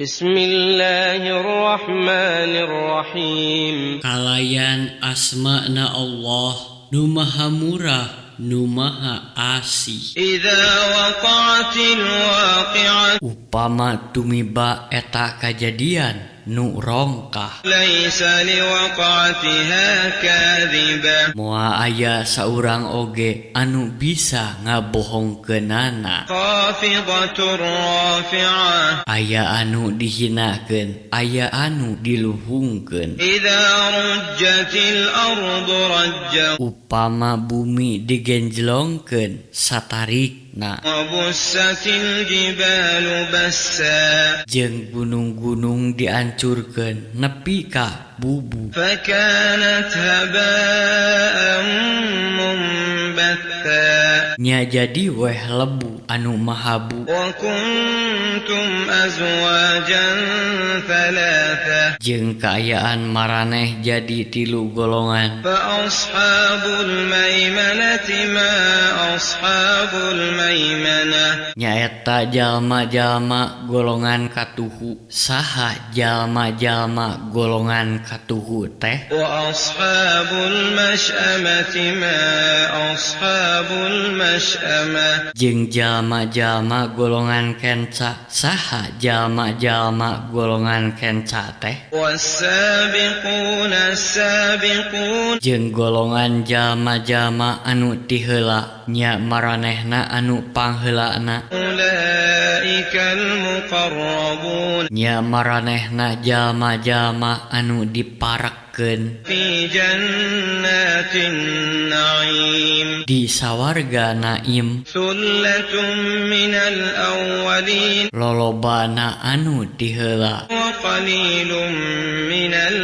Bismillahirrahmanirrahim. Kalayan asmana Allah nu maha murah nu maha asih. Idza waqa'atil waqi'ah. Upama tumiba eta kajadian nu rongkah. Laisa liwaqa'atiha kadhibah. Moal aya saurang oge anu bisa ngabohongkeunana. Khafidatur rafi'ah. Aya anu dihinakeun, aya anu diluhungkeun. Idza rujjatil ardu rajja. Upama bumi digenjlongkeun satarikna. Wa bussatil jibalu bassa. Jeung gunung-gunung diancurkeun nepi ka bubu. Fakanat haba'an munbatha. Nya jadi weh lebu anu mahabu. Wa kuntum azwajan thalatha. Jeung kaayaan maraneh jadi tilu golongan. Fa ashabul maimanati ma ashabul maimanah. Nyaeta jalma-jalma golongan katuhu. Saha jalma-jalma golongan katuhu teh? Wa ashabul masy'amati ma ashabul masy'amah. Jeung jalma-jalma golongan kenca. Saha jalma-jalma golongan kenca teh? Was-sabiquna as-sabiqun. Jeung golongan jalma-jalma anu tiheula nya maranehna anu pangheulana. Ulaikal muqarrabun. Nya maranehna jalma-jalma anu diparekkeun. Fi jannatin na'im. Di sawarga naim. Sullatun minal awwalin. Lolobana anu tiheula. Wa qalilun minal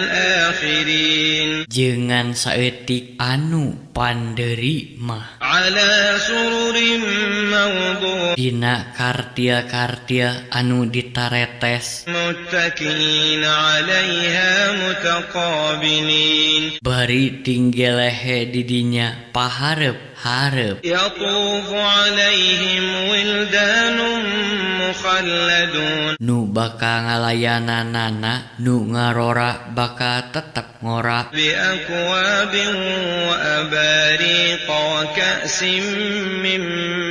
akhirin. Jeung saeutik anu panderi mah. Ala sururin mawdu. Dina kartia-kartia anu ditaretes. Muttaki'ina 'alaiha mutaqabilin. Bari tinggelehe didinya pahareup-hareup. Yatufu 'alaihim wildanun mukhalladun. Nu bakal ngalayananana nu ngarora bakal tetep ngora. Bi akwabin wa abariqa wa ka'sin min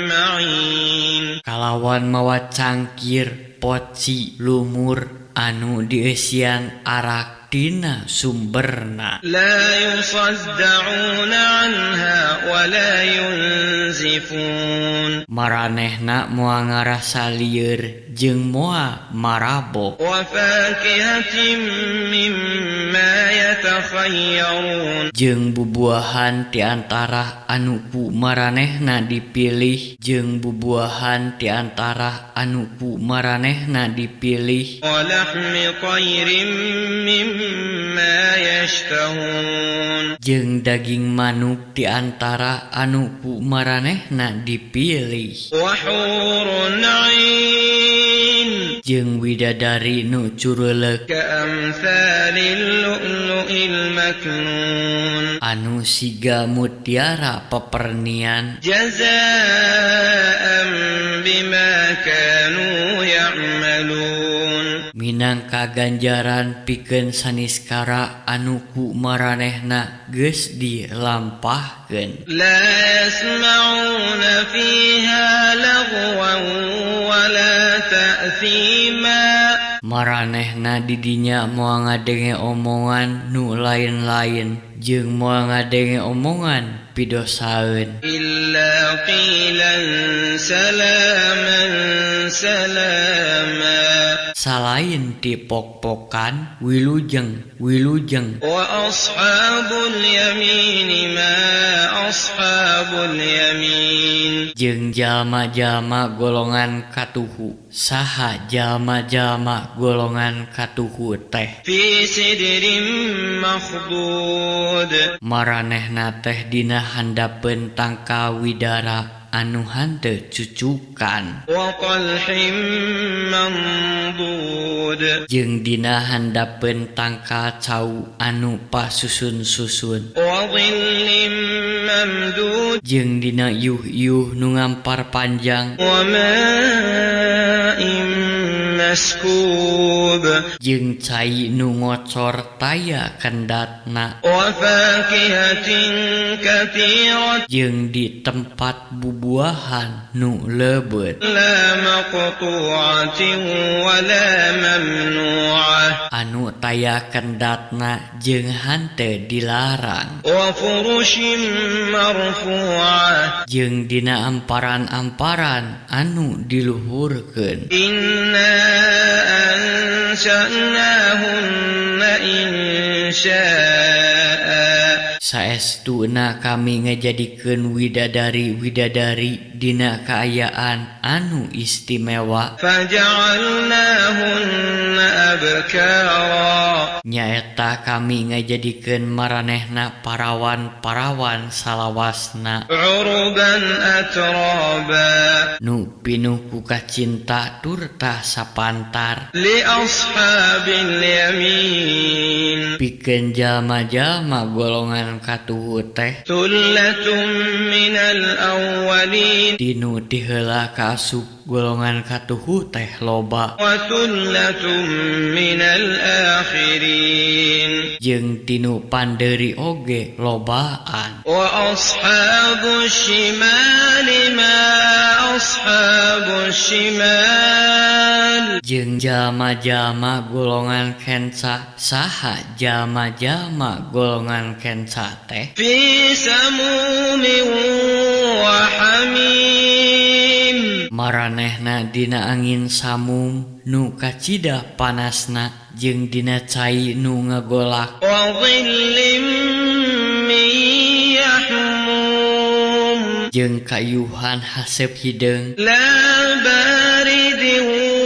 ma'in. Kalawan mawa cangkir, poci, lumur anu dieusian arak tina sumberna. La yusaddauna anha wa la yunzifun. Maranehna moal ngarasa lieur jeung moal marabok. Wa fakihatin mimma yatakhayyarun. Jeung bubuahan ti antara anu ku maranehna dipilih. Jeung bubuahan ti antara anu ku maranehna dipilih. Wa lahmi tayrin mimma yashtahun. Jeung daging manuk ti antara anu ku maranehna dipilih. Wa hurun 'ain. Jeung widadari nu cureulek. Ka'amsalil lu'lu'il maknun. Anu siga mutiara pepernian. Jazaa'an bima kanu ya'malun. Minangka ganjaran pikeun saniskara anu ku maranehna geus dilampahkeun. La yasma'una fiha lagwan wa la ta'thima. Maranehna didinya moal ngadenge omongan nu lain-lain jeung moal ngadenge omongan pidosaeun. Illa qilan salaman salama. Salain ti pok-pokan wilujeng wilujeng. Wa ashabul yamin ma ashabul yamin. Jeung jalma-jalma golongan katuhu. Saha jalma-jalma golongan katuhu teh? Fi sidrin makhdud. Maranehna teh dina handapeun tangkal widara anu hanteu cucukan. Wa talhim mamdud. Jeung dina handapeun tangkal cau anu pasusun-susun. Wa dhillim mamdud. Jeung dina yuh-yuh nu ngampar panjang. Wa ma'in مسكوب. Jeung cai nu ngocor taya kendatna. وفاكهة كثيرة. Jeung di tempat bubuahan nu leubeut. لا مقطوعة ولا ممنوعة. Anu taya kendatna jeung henteu dilarang. وفرش مرفوعة. Jeung dina amparan-amparan anu diluhurkeun. إنا أنشأناهن إنشاء. Saestuna kami ngajadikeun widadari-widadari dina kaayaan anu istimewa. فجعلناهن أبكارا. Nyaeta kami ngajadikeun maranehna parawan-parawan salawasna. عربا أترابا. Nu pinuh ku kacinta turta sapantar. لأصحاب اليمين. Pikeun jalma-jalma golongan katuhu teh. ثلة من الأولين. Tinu tiheula kaasup golongan katuhu teh loba. وثلة من الآخرين. Jeung tinu pandeuri oge lobaan. وأصحاب الشمال ما أصحاب الشمال. Jeung jalma-jalma golongan kenca saha jalma-jalma golongan kenca teh. في سموم وحميم. Maranehna dina angin samum nu kacida panasna jeung dina cai nu ngagolak. وظل من يحموم. Jeung kayuhan haseup hideung. لا بارد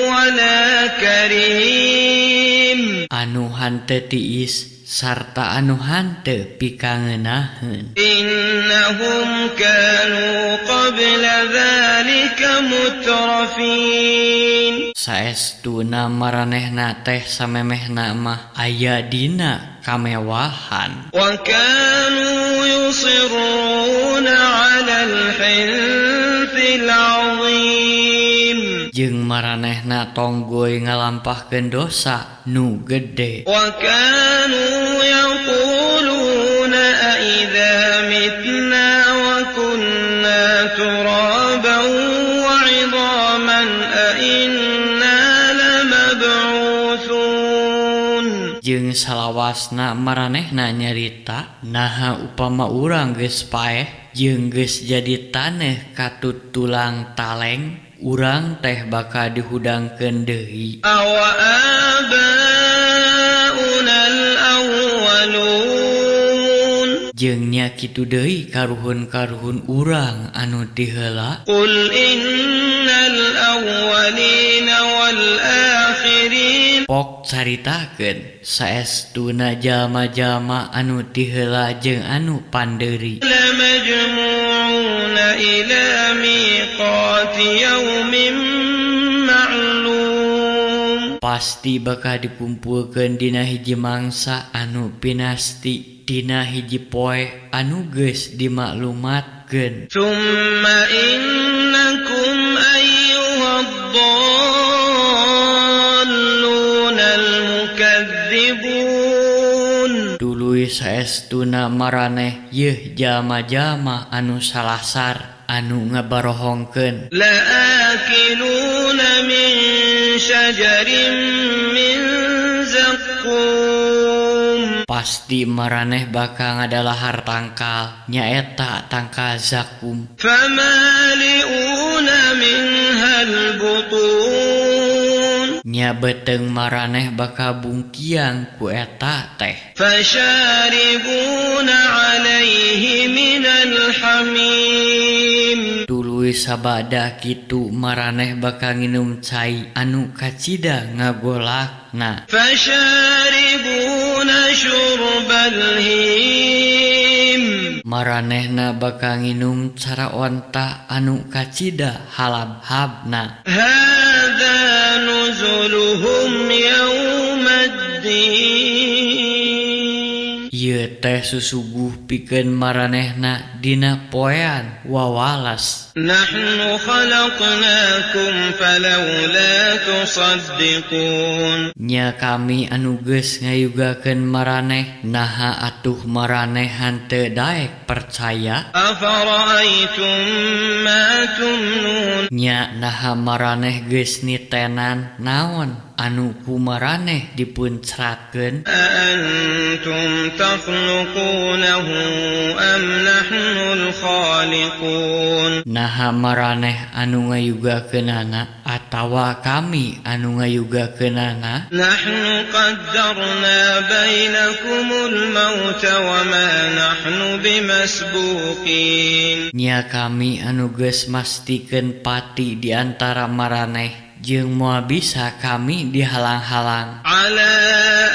ولا كريم. Anu henteu tiis sarta anu henteu pikangeunaheun. إنهم كانوا قبل ذلك مترفين. Saestuna maranehna teh samemehna mah aya dina kamewahan. وكانوا يصرون على الحنث العظيم. Jeung maranehna tonggoy ngalampahkeun dosa nu gede. وكانوا يقولون أإذا متنا وكنا ترابا وعظاما أإنا لمبعوثون. Jeung salawasna maranehna nyarita naha upama urang geus paeh jeung geus jadi taneuh katut tulang taleng urang teh bakal dihudangkeun deui. أوآباؤنا الأولون. Jeung nya kitu deui karuhun-karuhun urang anu ti heula. قل إن الأولين والآخرين. Pok caritakeun saestuna jalma-jalma anu ti heula jeung anu pandeuri. لمجموعون إلى ميقات يوم معلوم. Pasti bakal dikumpulkeun dina hiji mangsa anu pinasti dina hiji poe anu geus dimaklumatkeun. ثم إنكم أيها الضالون المكذبون. Tuluy saestuna maraneh yeuh jalma-jalma anu salasar anu ngabarohongkeun. لآكلون من شجر من زقوم. Pasti maraneh bakal ngadalahar tangkal nyaeta tangkal zakum. فمالئون منها البطون. Nya beuteung maraneh bakal bungkiang ku eta teh. فشاربون عليه من الحميم. Tuluy sabada kitu maraneh bakal nginum cai anu kacida ngagolakna. فشاربون شرب الهيم. Maranehna bakal nginum cara onta anu kacida halab-habna. هذا نزلهم يوم الدين. Ieu Ieu teh susuguh pikeun maranehna dina poean wawalas. نحن خلقناكم فلولا تصدقون. Nya kami anu geus ngayugakeun maraneh, naha atuh maraneh henteu daek percaya? أفرأيتم ما تمنون. Nya naha maraneh geus nitenan naon anu ku maraneh dipuncratkeun? أأنتم تخلقونه أم نحن الخالقون. Naha maraneh anu ngayugakeunana atawa kami anu ngayugakeunana? نحن قدرنا بينكم الموت وما نحن بمسبوقين. Nya kami anu geus mastikeun pati di antara maraneh jeung moal bisa kami dihalang-halang. على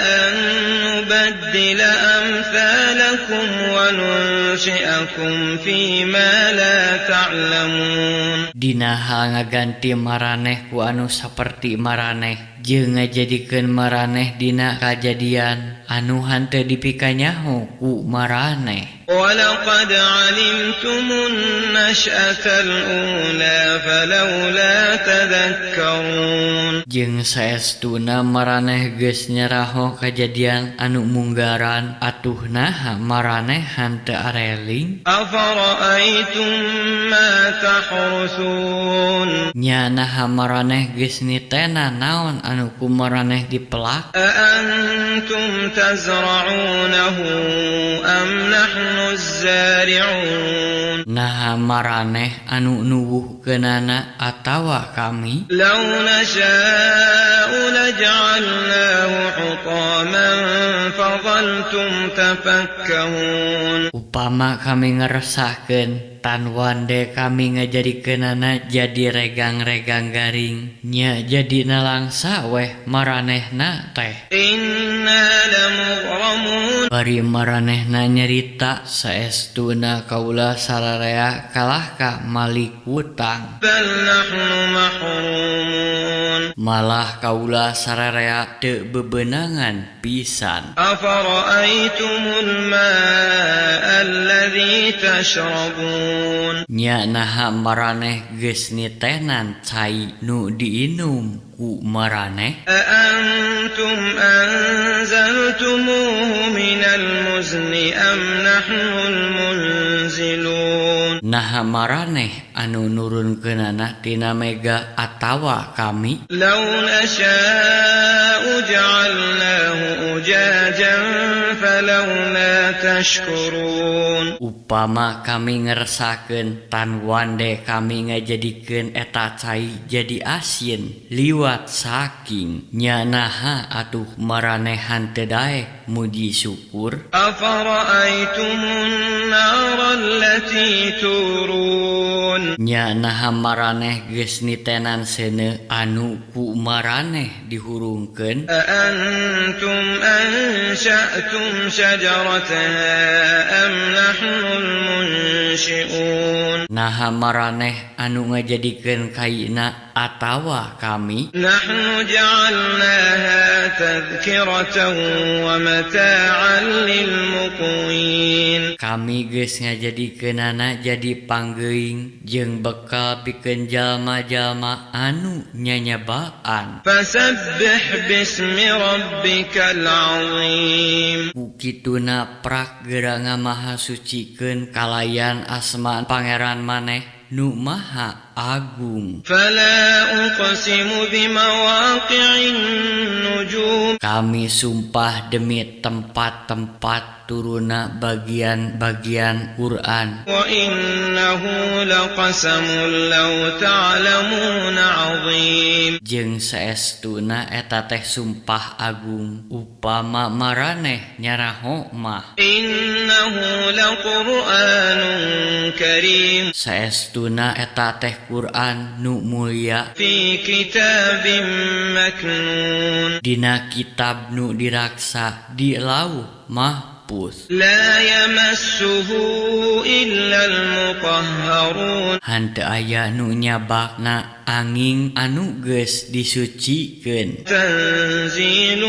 أن نبدل أمثالكم وننشئكم فيما لا تعلمون. Dina hal ngaganti maraneh ku anu saperti maraneh jeung ngajadikeun maraneh dina kajadian anu henteu dipikanyaho ku maraneh. ولقد علمتم النشأة الأولى فلولا تذكرون. Jeung saestuna maraneh geus nyaraho kajadian anu munggaran, atuh naha maraneh henteu areling? أفرأيتم ما تحرثون. Nya naha maraneh geus nitena naon anu ku maraneh dipelak? أأنتم تزرعونه أم نحن الزارعون. Naha maraneh anu nuwuhkeunana atawa kami? لو نشاء لجعلناه حطاما فظلتم تفكهون. Upama kami ngeresahkeun, tan wande kami ngajadikeunana jadi regang-regang garing, nya jadi nalangsa weh maranehna teh. إنا لمغرمون. Bari maranehna nyarita, saestuna kaula sararea kalah ka malik utang. بل نحن محرومون. Malah kaula sararea teu bebenangan pisan. أفرأيتم الماء الذي تشربون. Nya naha maraneh geus nitenan cai nu diinum ku maraneh? أأنتم أنزلتموه من المزن أم نحن المنزلون. Naha maraneh anu nurunkeunana tina mega atawa kami? لو نشاء جعلناه أجاجا فلولا تشكرون. Upama kami ngeresakeun, tan wande kami ngajadikeun eta cai jadi asin liwat saking. Nya naha atuh maraneh henteu daek muji syukur? أفرأيتم النار التي تورون. Nya naha maraneh geus nitenan seuneu anu ku maraneh dihurungkeun? أأنتم أنشأتم شجرتها أم نحن المنشئون. Naha maraneh anu ngajadikeun kaina atawa kami? نحن جعلناها تذكرة ومتاعا للمقوين. Kami geus ngajadikeunana jadi panggeuing jeung bekal pikeun jalma-jalma anu nyanyabaan. فسبح باسم ربك العظيم. Ku kituna prak geura ngamahasucikeun kalayan asma pangeran maneh nu maha agung. فلا أقسم بمواقع النجوم. Kami sumpah demi tempat-tempat turuna bagian-bagian Quran. وإنه لقسم لو تعلمون عظيم. Jeung saestuna eta teh sumpah agung upama maraneh nyaraho mah. إنه لقرآن كريم. Saestuna eta teh Quran nu mulia. في كتاب مكنون. Dina kitab nu diraksa di Lauh Mahfuz. لا يمسه إلا المطهرون. Henteu aya nu nyabakna angin anu geus disucikeun. تنزيل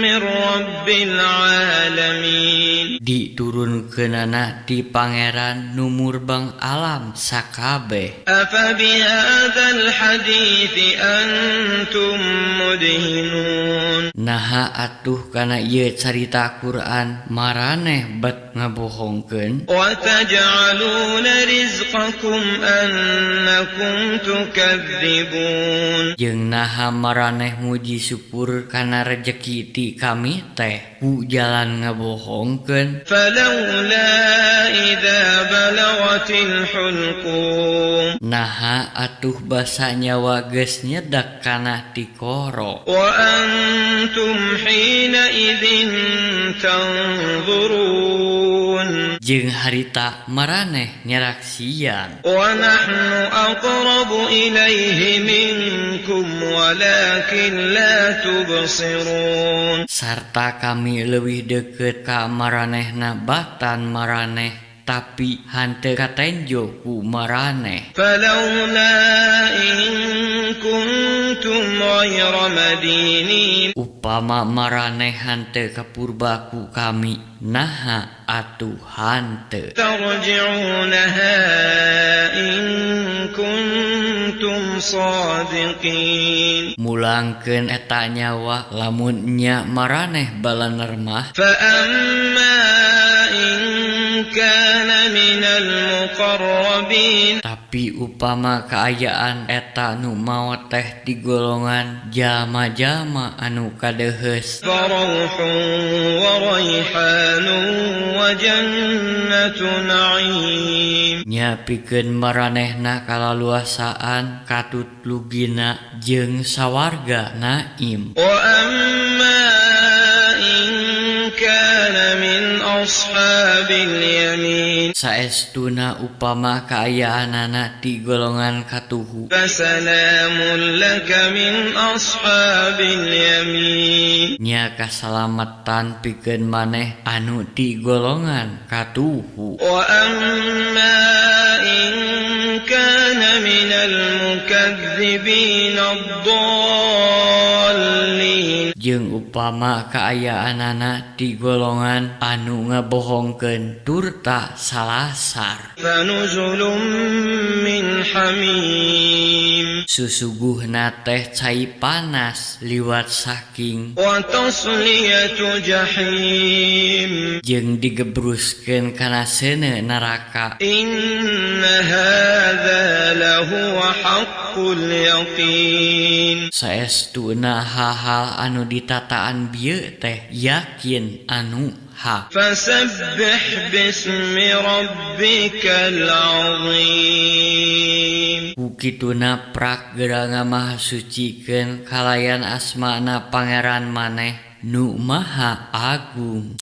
من رب العالمين. Diturunkeunana ti Pangeran nu murbeng alam sakabeh. أفبهذا الحديث أنتم مدهنون. Naha atuh kana ieu carita Quran maraneh bet ngabohongkeun? وتجعلون رزقكم أنكم تكذبون. Jeung naha maraneh muji syukur kana rejeki ti kami teh ku jalan ngabohongkeun? فلولا إذا بلغت الحلقوم. Naha atuh basa nyawa geus nyedak kana tikoro? وأنتم حينئذ تنظرون. Jeung harita maraneh nyaraksian. ونحن أقرب إليه منكم ولكن لا تبصرون. Sarta kami leuwih deukeut ka maranehna batan maraneh, tapi hanteu katenjo ku maraneh. فلولا إن كنتم غير مدينين. Upama maraneh hanteu kapurba ku kami, naha atuh hanteu? ترجعونها إن كنتم صادقين. Mulangkeun eta nyawa lamun nya maraneh balaner mah. فأما إن كان من المقربين. Tapi upama kaayaan eta nu maot teh di golongan jalma-jalma anu kadeuheus, فروح وريحان وجنة نعيم. Nya pikeun maranehna kalaluasaan katut lugina jeung sawarga naim. وأما إن كان من أصحاب اليمين. Saestuna upama kaayaanana ti golongan katuhu, فسلام لك من أصحاب اليمين. Nya kasalamatan pikeun maneh anu ti golongan katuhu. وأما إن كان من المكذبين الضالين. Jeung upama kaayaanana ti golongan anu ngabohongkeun turta salasar, فنزل من حميم. Susuguhna teh cai panas liwat saking وتصلية جحيم. Jeung digebruskeun kana seuneu neraka. إن هذا لهو حق اليقين. Saestuna hal-hal anu ditataan bieu teh yakin anu hak. فسبح باسم ربك العظيم. Ku kituna prak geura ngamahasucikeun kalayan asmana Pangeran maneh nu Maha Agung.